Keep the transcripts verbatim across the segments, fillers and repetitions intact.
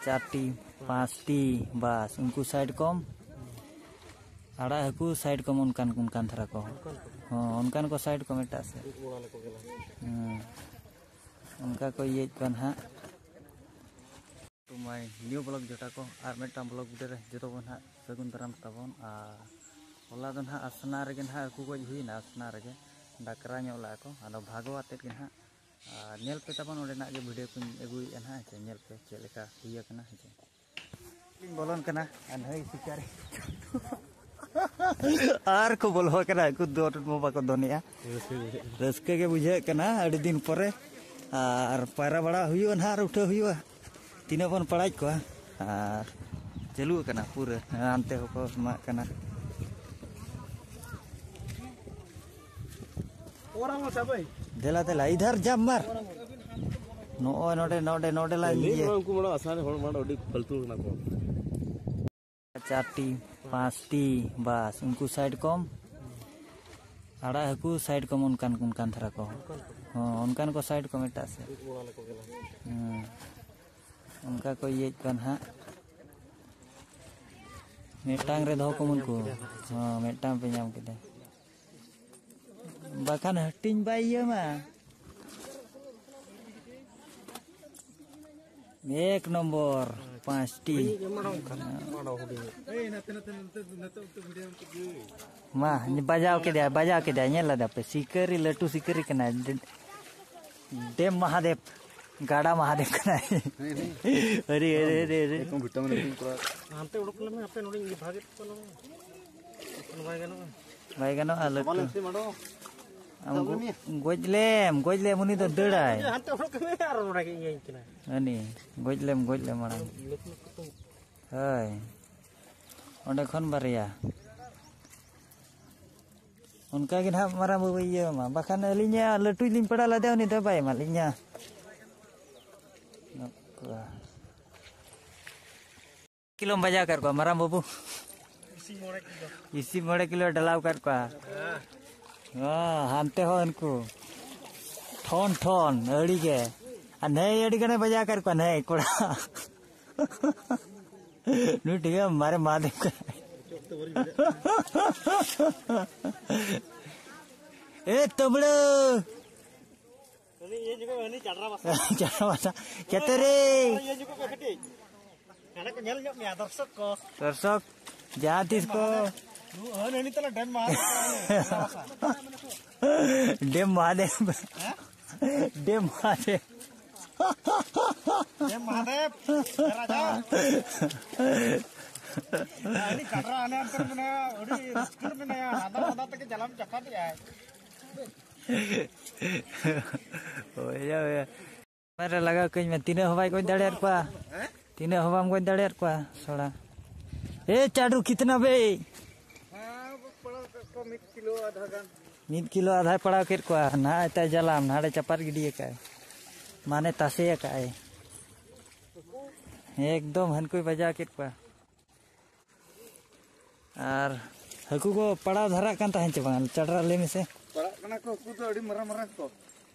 ᱪᱟᱨᱴᱤ, ᱯᱟᱸᱪᱴᱤ, ᱵᱟᱥ, ᱩᱱᱠᱩ ᱥᱟᱭᱤᱰ ᱠᱚᱢ᱾ ᱟᱲᱟᱜ ᱦᱟᱹᱠᱩ ᱥᱟᱭᱤᱰ ᱠᱚᱢ, ᱚᱱᱠᱟᱱ, ᱚᱱᱠᱟᱱ ᱫᱷᱟᱨᱟ ᱠᱚ᱾ ᱦᱚᱸ, ᱚᱱᱠᱟᱱ ᱠᱚ ᱥᱟᱭᱤᱰ ᱠᱚᱢ ᱮᱴᱟᱜ ᱥᱮᱫ᱾ ᱦᱮᱸ, ᱚᱱᱠᱟ ᱠᱚ ᱤᱭᱟᱹᱭᱮᱫ ᱠᱚᱣᱟ ᱱᱟᱦᱟᱜ᱾ To my new vlog ᱡᱚᱴᱟ ᱠᱚ, ᱟᱨ ᱢᱤᱫᱴᱟᱝ vlog video ᱨᱮ ᱡᱚᱛᱚ ᱵᱚᱱ ᱱᱟᱦᱟᱜ ᱥᱟᱹᱜᱩᱱ ᱫᱟᱨᱟᱢ ᱛᱟᱵᱚᱱ᱾ ᱟᱨ ᱦᱚᱞᱟ ᱫᱚ ᱱᱟᱦᱟᱜ ᱟᱥᱱᱟ ᱨᱮᱜᱮ ᱱᱟᱦᱟᱜ ᱦᱟᱹᱠᱩ ᱜᱚᱡ ᱦᱩᱭᱱᱟ, ᱟᱥᱱᱟ ᱨᱮᱜᱮ ᱰᱟᱠᱨᱟ ᱧᱚᱜ ᱞᱟᱜᱼᱟ ᱠᱚ, ᱟᱫᱚ ᱵᱷᱟᱜᱚ ᱟᱛᱮᱫ ᱜᱮ ᱱᱟᱦᱟᱜ᱾ ᱟᱨ ᱧᱮᱞ ᱯᱮ ᱛᱟᱵᱚᱱ, ᱚᱸᱰᱮᱱᱟᱜ ᱜᱮ ᱵᱷᱤᱰᱤᱭᱳ ᱠᱚᱧ ᱟᱹᱜᱩᱭᱮᱫᱼᱟ ᱱᱟᱦᱟᱜ, ᱦᱮᱸ ᱥᱮ? ᱧᱮᱞ ᱯᱮ ᱪᱮᱫ ᱞᱮᱠᱟ ᱦᱩᱭ ᱟᱠᱟᱱᱟ, ᱦᱮᱸ ᱥᱮ? ᱞᱤᱧ ᱵᱚᱞᱚᱱ ᱠᱟᱱᱟ ᱟᱨ ᱱᱟᱹᱭ ᱥᱤᱠᱟᱨᱤ ᱟᱨ ᱠᱚ ᱵᱚᱞᱚ ᱠᱟᱱᱟ, ᱩᱱᱠᱩ ᱫᱚ ᱵᱟᱠᱚ ᱫᱚᱱᱮᱜᱼᱟ᱾ ᱨᱟᱹᱥᱠᱟᱹ ᱜᱮ ᱵᱩᱡᱷᱟᱹᱜ ᱠᱟᱱᱟ᱾ ᱨᱟᱹᱥᱠᱟᱹ ᱜᱮ ᱵᱩᱡᱷᱟᱹᱜ ᱠᱟᱱᱟ, ᱟᱹᱰᱤ ᱫᱤᱱ ᱯᱚᱨᱮ᱾ ᱟᱨ ᱯᱟᱭᱨᱟ ᱵᱟᱲᱟ ᱦᱩᱭᱩᱜᱼᱟ ᱱᱟᱦᱟᱜ, ᱟᱨ ᱩᱴᱷᱟᱹᱣ ᱦᱩᱭᱩᱜᱼᱟ᱾ ᱛᱤᱱᱟᱹᱜ ᱵᱚᱱ ᱯᱟᱲᱟᱡ ᱠᱚᱣᱟ᱾ ᱟᱨ ᱪᱟᱹᱞᱩ ᱟᱠᱟᱱᱟ ᱯᱩᱨᱟᱹ, ᱦᱟᱱᱛᱮ ᱦᱚᱸᱠᱚ ᱮᱢᱟᱜ ᱠᱟᱱᱟ᱾ ᱫᱮᱞᱟ, ᱫᱮᱞᱟ, ᱤᱫᱷᱟᱨ ᱡᱟᱢ ᱢᱟᱨ᱾ ᱱᱚᱜᱼᱚᱭ ᱱᱚᱰᱮ, ᱱᱚᱰᱮ, ᱱᱚᱰᱮ ᱞᱟᱝ ᱤᱭᱟᱹ᱾ ᱩᱱᱠᱩ ᱢᱟᱲᱟᱝ ᱟᱥᱟᱱ ᱦᱚᱲ ᱢᱟᱲᱟᱝ ᱟᱹᱰᱤ ᱯᱷᱟᱞᱛᱩ ᱠᱟᱱᱟ ᱠᱚ᱾ ᱪᱟᱨᱴᱤ, ᱯᱟᱸᱪᱴᱤ, ᱵᱟᱥ, ᱩᱱᱠᱩ ᱥᱟᱭᱤᱰ ᱠᱚᱢ᱾ ᱟᱲᱟᱜ ᱦᱟᱹᱠᱩ ᱥᱟᱭᱤᱰ ᱠᱚᱢ, ᱚᱱᱠᱟᱱ, ᱚᱱᱠᱟᱱ ᱫᱷᱟᱨᱟ ᱠᱚ᱾ ᱦᱚᱸ, ᱚᱱᱠᱟᱱ ᱠᱚ ᱥᱟᱭᱤᱰ ᱠᱚᱢ ᱮᱴᱟᱜ ᱥᱮᱫ᱾ ᱦᱮᱸ, ᱚᱱᱠᱟ ᱠᱚ ᱤᱭᱟᱹᱭᱮᱫ ᱠᱚᱣᱟ ᱱᱟᱦᱟᱜ᱾ ᱢᱤᱫᱴᱟᱝ ᱨᱮ ᱫᱚᱦᱚ ᱠᱚᱢ ᱩᱱᱠᱩ᱾ ᱦᱚᱸ, ᱢᱤᱫᱴᱟᱝ ᱯᱮ ᱧᱟᱢ ᱠᱮᱫᱟ᱾ ᱵᱟᱠᱷᱟᱱ ᱦᱟᱹᱴᱤᱧ ᱵᱟᱭ ᱤᱭᱟᱹ ᱢᱟ᱾ ᱮᱠ ᱱᱚᱢᱵᱚᱨ, ᱯᱟᱸᱪᱴᱤ᱾ ᱢᱟ, ᱵᱟᱡᱟᱣ ᱠᱮᱫᱮᱭᱟ, ᱵᱟᱡᱟᱣ ᱠᱮᱫᱮᱭᱟ, ᱧᱮᱞ ᱞᱮᱫᱟ ᱯᱮ? ᱥᱤᱠᱟᱹᱨᱤ, ᱞᱟᱹᱴᱩ ᱥᱤᱠᱟᱹᱨᱤ ᱠᱟᱱᱟᱭ᱾ ᱰᱮ-, ᱰᱮᱢ ᱢᱟᱦᱟᱫᱮᱵ, ᱜᱟᱰᱟ ᱢᱟᱦᱟᱫᱮᱵ ᱠᱟᱱᱟᱭ᱾ ᱟᱨᱮ, ᱟᱨᱮ, ᱟᱨᱮ, ᱟᱨᱮ᱾ ᱮᱠᱫᱚᱢ ᱵᱷᱤᱴᱟᱢᱤᱱ ᱮᱠᱫᱚᱢ ᱯᱩᱨᱟ᱾ ᱦᱟᱱᱛᱮ ᱩᱰᱩᱠ ᱞᱮᱢᱮ, ᱦᱟᱯᱮ ᱱᱚᱰᱮᱧ ᱵᱷᱟᱜᱮ ᱛᱟᱠᱚ ᱱᱚᱰᱮ᱾ ᱵᱟᱠᱷᱟᱱ ᱵᱟᱭ ᱜᱟᱱᱚᱜᱼᱟ᱾ ᱵᱟᱭ ᱜᱟᱱᱚᱜᱼᱟ, ᱞᱟᱹᱴᱩ᱾ ᱟᱢ ᱜᱚ-, ᱜᱚᱡ ᱞᱮᱢ, ᱜᱚᱡ ᱞᱮᱢ, ᱩᱱᱤ ᱫᱚ ᱫᱟᱹᱲᱟᱭ᱾ ᱦᱟᱱᱛᱮ ᱩᱰᱩᱠ ᱠᱟᱹᱢᱤ ᱟᱨ ᱱᱚᱰᱮ ᱜᱮ ᱤᱭᱟᱹᱧ ᱠᱟᱱᱟ᱾ ᱦᱟᱹᱱᱤ, ᱜᱚᱡ ᱞᱮᱢ, ᱜᱚᱡ ᱞᱮᱢ ᱢᱟᱲᱟᱝ᱾ ᱞᱟᱹᱴᱩ ᱞᱟᱹᱴᱩ ᱠᱚ᱾ ᱦᱳᱭ, ᱚᱸᱰᱮ ᱠᱷᱚᱱ ᱵᱟᱨᱭᱟ᱾ ᱚᱱᱠᱟ ᱜᱮ ᱱᱟᱦᱟᱜ ᱢᱟᱨᱟᱝ ᱵᱟᱹᱵᱩ ᱤᱭᱟᱹ ᱢᱟ, ᱵᱟᱠᱷᱟᱱ ᱟᱹᱞᱤᱧᱟᱜ ᱞᱟᱹᱴᱩᱭ ᱞᱤᱧ ᱯᱮᱲᱟ ᱞᱮᱫᱮᱭᱟ, ᱩᱱᱤ ᱫᱚ ᱵᱟᱭ ᱮᱢᱟ ᱞᱤᱧᱟ᱾ ᱱᱚᱝᱠᱟ᱾ ᱠᱤᱞᱳᱢ ᱵᱟᱡᱟᱣ ᱠᱟᱫ ᱠᱚᱣᱟ, ᱢᱟᱨᱟᱝ ᱵᱟᱹᱵᱩ? ᱵᱮᱥᱤ ᱢᱚᱬᱮ ᱠᱤᱞᱳ᱾ ᱵᱮᱥᱤ ᱢᱚᱬᱮ ᱠᱤᱞᱳ ᱰᱷᱟᱞᱟᱣ ᱠᱟᱫ ᱠᱚᱣᱟ᱾ ᱦᱮᱸ᱾ ᱚ, ᱦᱟᱱᱛᱮ ᱦᱚᱸ ᱩᱱᱠᱩ᱾ ᱴᱷᱚᱱ, ᱴᱷᱚᱱ, ᱟᱹᱰᱤ ᱜᱮ᱾ ᱟᱨ ᱱᱟᱹᱭ ᱟᱹᱰᱤ ᱜᱟᱱᱮ ᱵᱟᱡᱟᱣ ᱠᱟᱫ ᱠᱚᱣᱟ, ᱱᱟᱹᱭ ᱠᱚᱲᱟ᱾ ᱱᱩᱭ ᱴᱷᱤᱠ ᱜᱮᱭᱟ, ᱢᱟᱨᱮ ᱢᱟᱦᱟᱫᱮᱵ ᱠᱟᱱᱟᱭ᱾ ᱮ ᱛᱟᱹᱵᱲᱟᱹ᱾ ᱩᱱᱤ ᱤᱭᱟᱹ ᱧᱚᱜᱚᱜ ᱢᱮ, ᱩᱱᱤ ᱪᱟᱰᱨᱟ ᱵᱟᱥᱟ᱾ ᱪᱟᱰᱨᱟ ᱵᱟᱥᱟ᱾ ᱪᱮᱛᱮ ᱨᱮ᱾ ᱤᱭᱟᱹ ᱧᱚᱜᱚᱜ ᱢᱮ ᱠᱟᱹᱴᱤᱡ᱾ ᱦᱟᱸᱰᱮ ᱠᱚ ᱧᱮᱞ ᱧᱚᱜ ᱢᱮᱭᱟ ᱫᱚᱨᱥᱚᱠ ᱠᱚ᱾ ᱫᱚᱨᱥᱚᱠ, ᱡᱟᱦᱟᱸ ᱛᱤᱥ ᱠᱚ᱾ ᱦᱟᱹᱱᱤ ᱛᱟᱞᱟ ᱰᱮᱢ ᱢᱟᱦᱟᱫᱮᱵ᱾ ᱰᱮᱢ ᱢᱟᱦᱟᱫᱮᱵ᱾ ᱦᱮᱸ? ᱰᱮᱢ ᱢᱟᱦᱟᱫᱮᱵ᱾ ᱰᱮᱢ ᱢᱟᱦᱟᱫᱮᱵ᱾ ᱮ ᱨᱟᱡᱟ᱾ ᱟᱹᱰᱤ ᱠᱟᱴᱨᱟ ᱦᱟᱱᱮ ᱦᱟᱱᱛᱮ ᱨᱮ ᱢᱮᱱᱟᱭᱟ, ᱟᱹᱰᱤ ᱨᱟᱹᱥᱠᱟᱹ ᱨᱮ ᱢᱮᱱᱟᱭᱟ᱾ ᱦᱟᱸᱫᱟ ᱦᱟᱸᱫᱟ ᱛᱮᱜᱮ ᱡᱟᱞᱟᱢ ᱪᱟᱯᱟᱫᱮᱜᱼᱟᱭ᱾ ᱦᱳᱭ, ᱦᱳᱭ᱾ ᱢᱮ ᱨᱮ ᱞᱟᱜᱟᱣ ᱠᱟᱹᱧ ᱢᱮ, ᱛᱤᱱᱟᱹᱜ ᱦᱚᱸ ᱵᱟᱭ ᱜᱚᱡ ᱫᱟᱲᱮᱭᱟᱫ ᱠᱚᱣᱟ᱾ ᱦᱮᱸ? ᱛᱤᱱᱟᱹᱜ ᱦᱚᱸ ᱵᱟᱢ ᱜᱚᱡ ᱫᱟᱲᱮᱭᱟᱫ ᱠᱚᱣᱟ, ᱥᱚᱲᱟ᱾ ᱮ ᱪᱟᱰᱨᱩ, ᱠᱤᱛᱱᱟ ᱵᱮ? ᱦᱮᱸ, ᱯᱟᱲᱟᱣ ᱠᱟᱜ ᱠᱚᱣᱟ ᱢᱤᱫ ᱠᱤᱞᱳ ᱟᱫᱷᱟ ᱜᱟᱱ᱾ ᱢᱤᱫ ᱠᱤᱞᱳ ᱟᱫᱷᱟᱭ ᱯᱟᱲᱟᱣ ᱠᱮᱫ ᱠᱚᱣᱟ, ᱱᱟᱦᱟᱜ ᱮᱴᱟᱜ ᱡᱟᱞᱟᱢ, ᱱᱟᱦᱟᱜ ᱮ ᱪᱟᱯᱟᱫ ᱜᱤᱰᱤ ᱟᱠᱟᱫᱼᱟᱭ, ᱢᱟᱱᱮ ᱛᱟᱥᱮ ᱟᱠᱟᱫᱼᱟᱭ᱾ ᱮᱠᱫᱚᱢ ᱦᱟᱹᱱᱠᱩᱭ ᱵᱟᱡᱟᱣ ᱠᱮᱫ ᱠᱚᱣᱟ᱾ ᱟᱨ ᱦᱟᱹᱠᱩ ᱠᱚ ᱯᱟᱲᱟᱣ ᱫᱷᱟᱨᱟᱜ ᱠᱟᱱ ᱛᱟᱦᱮᱸᱫ ᱪᱮ ᱵᱟᱝ? ᱪᱟᱰᱨᱟ ᱞᱟᱹᱭ ᱢᱮᱥᱮ᱾ ᱯᱟᱲᱟᱜ ᱠᱟᱱᱟ ᱠᱚ, ᱦᱟᱹᱠᱩ ᱫᱚ ᱟᱹᱰᱤ ᱢᱟᱨᱟᱝ ᱢᱟᱨᱟᱝ ᱠᱚ᱾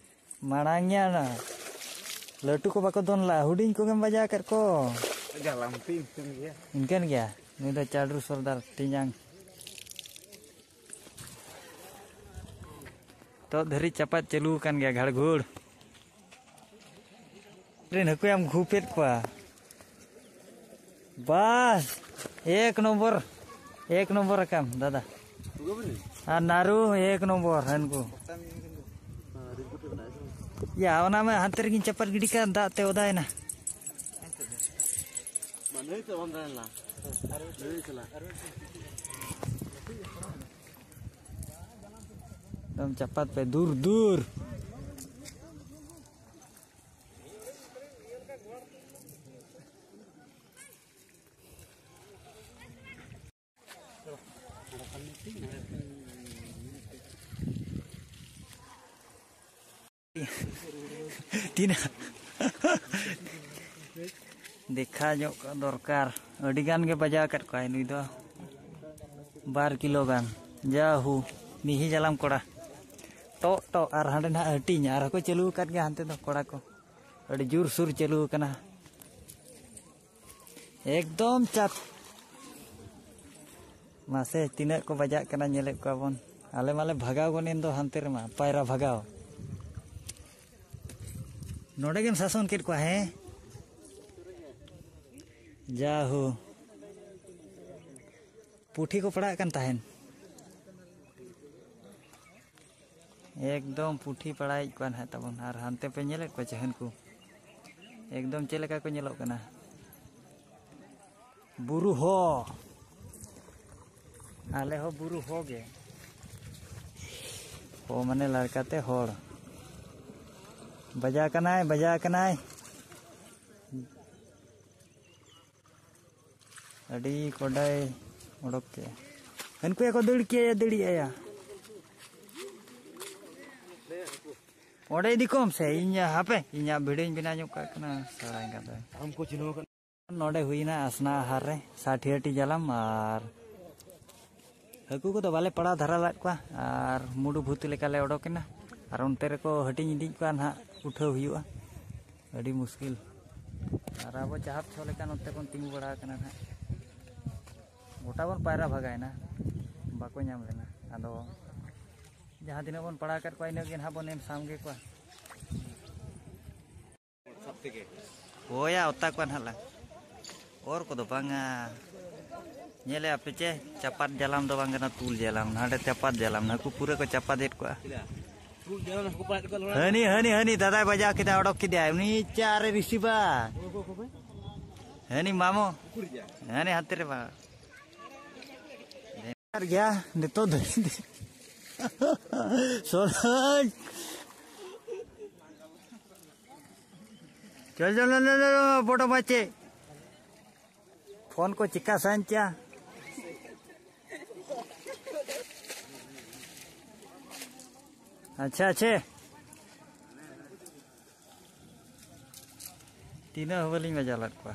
ᱢᱟᱲᱟᱝ ᱜᱮᱭᱟ ᱚᱱᱟ᱾ ᱞᱟᱹᱴᱩ ᱠᱚ ᱵᱟᱠᱚ ᱫᱚᱱ ᱞᱟᱜᱼᱟ, ᱦᱩᱰᱤᱧ ᱠᱚᱜᱮᱢ ᱵᱟᱡᱟᱣ ᱠᱮᱫ ᱠᱚ᱾ ᱡᱟᱞᱟᱢ ᱛᱤ ᱤᱱᱠᱟᱹᱱ ᱜᱮᱭᱟ᱾ ᱤᱱᱠᱟᱹᱱ ᱜᱮᱭᱟ᱾ ᱱᱩᱭ ᱫᱚ ᱪᱟᱰᱨᱩ ᱥᱚᱨᱫᱟᱨ ᱛᱮᱧᱟᱝ᱾ ᱛᱚᱜ ᱫᱷᱟᱹᱨᱤᱡ ᱪᱟᱯᱟᱫ ᱪᱟᱹᱞᱩ ᱟᱠᱟᱱ ᱜᱮᱭᱟ, ᱜᱷᱟᱲᱜᱷᱩᱲ᱾ ᱨᱮᱱ ᱦᱟᱹᱠᱩᱭᱟᱢ ᱜᱷᱩᱯᱮᱫ ᱠᱚᱣᱟ᱾ ᱵᱟᱥ, ᱮᱠ ᱱᱚᱢᱵᱚᱨ, ᱮᱠ ᱱᱚᱢᱵᱚᱨ ᱟᱠᱟᱢ ᱫᱟᱫᱟ᱾ ᱟᱨ ᱱᱟᱨᱩ ᱮᱠ ᱱᱚᱢᱵᱚᱨ ᱦᱟᱹᱱᱠᱩ᱾ ᱭᱟ, ᱚᱱᱟ ᱢᱟ ᱦᱟᱱᱛᱮ ᱨᱮᱜᱤᱧ ᱪᱟᱯᱟᱫ ᱜᱤᱰᱤ ᱠᱟᱜ, ᱫᱟᱜ ᱛᱮ ᱚᱫᱟᱭᱮᱱᱟ᱾ ᱮᱠᱫᱚᱢ ᱪᱟᱯᱟᱫ ᱯᱮ, ᱫᱩᱨ ᱫᱩᱨ᱾ ᱛᱤᱱᱟᱹᱜ ᱫᱮᱠᱷᱟ ᱧᱚᱜ ᱠᱚ ᱫᱚᱨᱠᱟᱨ᱾ ᱟᱹᱰᱤ ᱜᱟᱱ ᱜᱮ ᱵᱟᱡᱟᱣ ᱟᱠᱟᱫ ᱠᱚᱣᱟᱭ ᱱᱩᱭ ᱫᱚ, ᱵᱟᱨ ᱠᱤᱞᱳ ᱜᱟᱱ᱾ ᱡᱟᱦᱩ, ᱢᱤᱦᱤ ᱡᱟᱞᱟᱢ ᱠᱚᱲᱟ᱾ ᱴᱚᱜ ᱴᱚᱜ ᱟᱨ ᱦᱟᱸᱰᱮ ᱱᱟᱦᱟᱜ ᱦᱟᱹᱴᱤᱧ, ᱟᱨ ᱦᱚᱸᱠᱚ ᱪᱟᱹᱞᱩ ᱟᱠᱟᱫ ᱜᱮᱭᱟ ᱦᱟᱱᱛᱮ ᱫᱚ ᱠᱚᱲᱟ ᱠᱚ᱾ ᱟᱹᱰᱤ ᱡᱳᱨᱥᱳᱨ ᱪᱟᱹᱞᱩ ᱟᱠᱟᱱᱟ᱾ ᱮᱠᱫᱚᱢ ᱪᱟᱯ᱾ ᱢᱟᱥᱮ, ᱛᱤᱱᱟᱹᱜ ᱠᱚ ᱵᱟᱡᱟᱜ ᱠᱟᱱᱟ, ᱧᱮᱞᱮᱫ ᱠᱚᱣᱟ ᱵᱚᱱ᱾ ᱟᱞᱮ ᱢᱟᱞᱮ ᱵᱷᱟᱜᱟᱣ ᱜᱚᱫ ᱮᱱ ᱫᱚ ᱦᱟᱱᱛᱮ ᱨᱮᱢᱟ, ᱯᱟᱭᱨᱟ ᱵᱷᱟᱜᱟᱣ᱾ ᱱᱚᱰᱮ ᱜᱮᱢ ᱥᱟᱥᱚᱱ ᱠᱮᱫ ᱠᱚᱣᱟ, ᱦᱮᱸ? ᱡᱟᱦᱳ, ᱯᱩᱴᱷᱤ ᱠᱚ ᱯᱟᱲᱟᱜ ᱠᱟᱱ ᱛᱟᱦᱮᱱ᱾ ᱮᱠᱫᱚᱢ ᱯᱩᱴᱷᱤ ᱯᱟᱲᱟᱭᱮᱫ ᱠᱚᱣᱟ ᱱᱟᱦᱟᱜ ᱛᱟᱵᱚᱱ᱾ ᱟᱨ ᱦᱟᱱᱛᱮ ᱯᱮ ᱧᱮᱞᱮᱫ ᱠᱚᱣᱟ ᱪᱮ ᱦᱟᱹᱱᱠᱩ? ᱮᱠᱫᱚᱢ ᱪᱮᱫ ᱞᱮᱠᱟ ᱠᱚ ᱧᱮᱞᱚᱜ ᱠᱟᱱᱟ᱾ ᱵᱩᱨᱩ ᱦᱚ᱾ ᱟᱞᱮ ᱦᱚᱸ ᱵᱩᱨᱩ ᱦᱚ ᱜᱮ᱾ ᱦᱚ ᱢᱟᱱᱮ ᱞᱟᱲᱠᱟᱛᱮ ᱦᱚᱲ᱾ ᱵᱟᱡᱟ ᱠᱟᱱᱟᱭ, ᱵᱟᱡᱟ ᱠᱟᱱᱟᱭ᱾ ᱟᱹᱰᱤ ᱠᱚᱰᱟᱭ ᱚᱰᱚᱠ ᱠᱮᱜᱼᱟ᱾ ᱦᱟᱹᱱᱠᱩ ᱠᱚ ᱫᱟᱹᱲ ᱠᱮᱜᱼᱟ, ᱫᱟᱹᱲ ᱮᱜᱼᱟ᱾ ᱚᱸᱰᱮ ᱤᱫᱤ ᱠᱚᱢ ᱥᱮ, ᱤᱧ ᱦᱟᱯᱮ, ᱤᱧᱟᱹᱜ ᱵᱷᱤᱰᱤᱭᱳᱧ ᱵᱮᱱᱟᱣ ᱧᱚᱜ ᱠᱟᱜ ᱠᱟᱱᱟ, ᱥᱟᱲᱟᱭ ᱠᱟᱱ ᱛᱟᱭ᱾ ᱟᱢ ᱠᱚ ᱪᱤᱱᱦᱟᱹᱣ ᱠᱟᱱᱟ᱾ ᱱᱚᱰᱮ ᱦᱩᱭᱱᱟ ᱟᱥᱱᱟ ᱟᱦᱟᱨ ᱨᱮ ᱥᱟᱴᱷᱤᱭᱟᱹᱴᱤ ᱡᱟᱞᱟᱢ, ᱟᱨ ᱦᱟᱹᱠᱩ ᱠᱚᱫᱚ ᱵᱟᱞᱮ ᱯᱟᱲᱟᱣ ᱫᱷᱟᱨᱟ ᱞᱮᱫ ᱠᱚᱣᱟ, ᱟᱨ ᱢᱩᱰᱩ ᱵᱷᱩᱛ ᱞᱮᱠᱟᱞᱮ ᱚᱰᱚᱠ ᱮᱱᱟ, ᱟᱨ ᱚᱱᱛᱮ ᱨᱮᱠᱚ ᱦᱟᱹᱴᱤᱧ ᱤᱫᱤᱭᱮᱫ ᱠᱚᱣᱟ ᱱᱟᱦᱟᱜ, ᱩᱴᱷᱟᱹᱣ ᱦᱩᱭᱩᱜᱼᱟ, ᱟᱹᱰᱤ ᱢᱩᱥᱠᱤᱞ᱾ ᱟᱨ ᱟᱵᱚ ᱪᱟᱦᱟᱯ ᱪᱷᱚ ᱞᱮᱠᱟ ᱱᱚᱛᱮ ᱵᱚᱱ ᱛᱤᱸᱜᱩ ᱵᱟᱲᱟ ᱟᱠᱟᱱᱟ ᱱᱟᱦᱟᱜ, ᱜᱚᱴᱟ ᱵᱚᱱ ᱯᱟᱭᱨᱟ ᱵᱷᱟᱜᱟᱭᱮᱱᱟ, ᱵᱟᱠᱚ ᱧᱟᱢ ᱞᱮᱱᱟ᱾ ᱟᱫᱚ ᱡᱟᱦᱟᱸ ᱛᱤᱱᱟᱹᱜ ᱵᱚᱱ ᱯᱟᱲᱟᱣ ᱟᱠᱟᱫ ᱠᱚᱣᱟ, ᱤᱱᱟᱹᱜ ᱜᱮ ᱱᱟᱦᱟᱜ ᱵᱚᱱ ᱮᱢ ᱥᱟᱢᱜᱮ ᱠᱚᱣᱟ᱾ ᱦᱳᱭᱟ, ᱚᱛᱟ ᱠᱚᱣᱟ ᱱᱟᱦᱟᱜ ᱞᱟᱝ᱾ ᱚᱨ ᱠᱚᱫᱚ ᱵᱟᱝᱟ᱾ ᱧᱮᱞᱮ ᱟᱯᱮ ᱪᱮ, ᱪᱟᱯᱟᱫ ᱡᱟᱞᱟᱢ ᱫᱚ ᱵᱟᱝ ᱠᱟᱱᱟ, ᱛᱩᱞ ᱡᱟᱞᱟᱢ᱾ ᱱᱟᱰᱮ ᱪᱟᱯᱟᱫ ᱡᱟᱞᱟᱢ, ᱱᱟᱠᱩ ᱯᱩᱨᱟᱹ ᱠᱚ ᱪᱟᱯᱟᱫᱮᱫ ᱠᱚᱣᱟ᱾ ᱦᱟᱹᱱᱤ, ᱦᱟᱹᱱᱤ, ᱦᱟᱹᱱᱤ ᱫᱟᱫᱟᱭ ᱵᱟᱡᱟᱣ ᱠᱮᱫᱟ, ᱚᱰᱚᱠ ᱠᱮᱫᱮᱭᱟᱭ᱾ ᱩᱱᱤ ᱪᱟ ᱨᱮ ᱨᱤᱥᱤᱵᱟ᱾ ᱦᱟᱹᱱᱤ ᱢᱟᱢᱚ᱾ ᱦᱟᱹᱱᱤ ᱦᱟᱱᱛᱮ ᱨᱮ ᱵᱟ᱾ ᱟᱨ ᱜᱮᱭᱟ ᱱᱤᱛᱚᱜ ᱫᱚ᱾ ᱥᱚᱨᱚᱡᱽ᱾ ᱪᱚᱞ, ᱪᱚᱞ, ᱪᱚᱞ, ᱪᱚᱞ, ᱵᱚᱰᱚ ᱢᱟᱪᱮ᱾ ᱯᱷᱳᱱ ᱠᱚ ᱪᱤᱠᱟ ᱥᱟᱧᱪᱟ᱾ ᱟᱪᱪᱷᱟ, ᱟᱪᱪᱷᱟ᱾ ᱛᱤᱱᱟᱹᱜ ᱦᱚᱸ ᱵᱟᱹᱞᱤᱧ ᱵᱟᱡᱟᱣ ᱞᱮᱫ ᱠᱚᱣᱟ᱾